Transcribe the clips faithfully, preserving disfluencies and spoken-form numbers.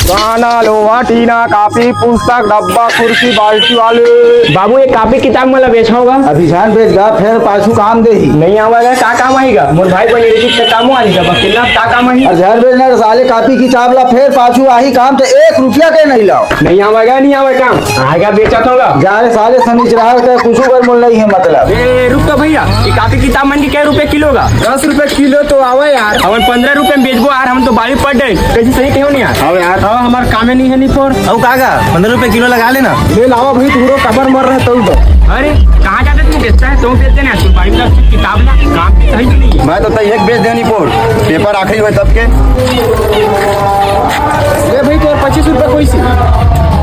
काना, लोहा, टीना, कापी, पुस्तक, डब्बा, कुर्सी, बाल्टी वाले। बाबू, ये कापी किताब मन ला बेचहूँ गा। अभी झन बेच गा, फेर पाछू काम देही। नहीं आवेगा, का काम आही गा? मोर भाई बनी रही, ते कामो आही गा, बस कितना का काम आही? अरे झन बेच ना रे साले, कापी किताब ला फेर पाछू आही काम, ते एक रुपया के नहीं लाव। नहीं आवेगा, नहीं आवेगा काम। आएगा, बेचत होगा। जा रे साले, सनीचरहा के कुछु बर मोल नहीं है मतलब। ए, रुक तो भैया, ये कापी किताब मन के कै रुपया किलो गा? दस रुपया किलो तो आवे यार। हमन पंद्रह रुपया में बेचबो यार, हमन तो बारी पड़ गए। कैसे सही कहो नहीं यार? हाँ यार। हाँ, हमार कामे नहीं है निपोर। अउ का गा, पंद्रह रुपया किलो लगा लेना। ले लावा भाई, तुमरो कबर मर रहे तू तो। अरे, कहाँ जाते तू बेचता है? तू बेच देना, तू बारी में किताब ला, काम की सही तो नहीं है। मैं तो तई एक बेच देनी पोर, पेपर आखिरी होय तब के। ले भाई, तोर पच्चीस रुपया कोई सी।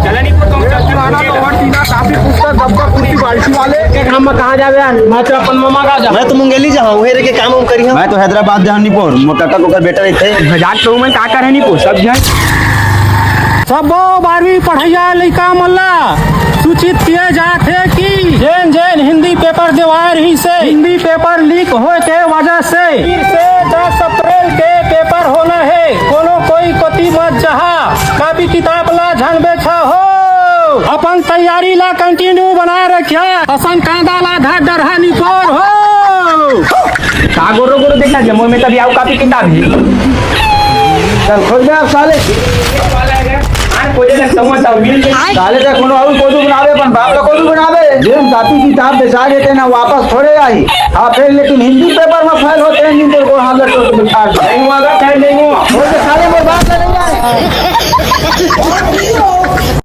चला नहीं, तो हम चल चुका ना, तो और टीना, कापी, पुस्तक, डब्बा, कुर्सी, बाल्टी वाले। एक हम कहाँ जावे यार? मैं तो अपन मामा का जा। मैं तो मुंगेली जाऊँ, वही रह के काम उम करी हम। मैं तो हैदराबाद जाऊँ निपोर, मोर काका को कर बेटा रहते। मजाक तो मैं का कर है निपोर, सब जाए। सबो बारहवीं पढ़ैया लइका मन ला सूचित किए जात हे कि जेन जेन हिंदी पेपर देवाए रहिस हे, हिंदी पेपर लीक होए के वजह से फिर से दस अप्रैल के पेपर होना हे। कोनो कोई कोती मत जहा, कापी किताब ला झन बेचहा हो। अपन तैयारी ला कंटिन्यू बनाए रखिया, असन कांदा ला धर डरहा निपोर हो। का गोरो गोरो देखा जे मोर में तभी आओ कापी किताब ही। चल खोज बे आप साले। साले का कोनो और कोदू बनावे, अपन बाप का कोदू बनावे। जेन कापी किताब बेचा देते ना, वापस थोड़े आही। हाँ, फिर लेकिन हिंदी पेपर में फेल होते हैं, हिंदी को हालत तो बिचार। नहीं हुआ, फेल नहीं हुआ। वो तो साले मोर बाप का नहीं आए।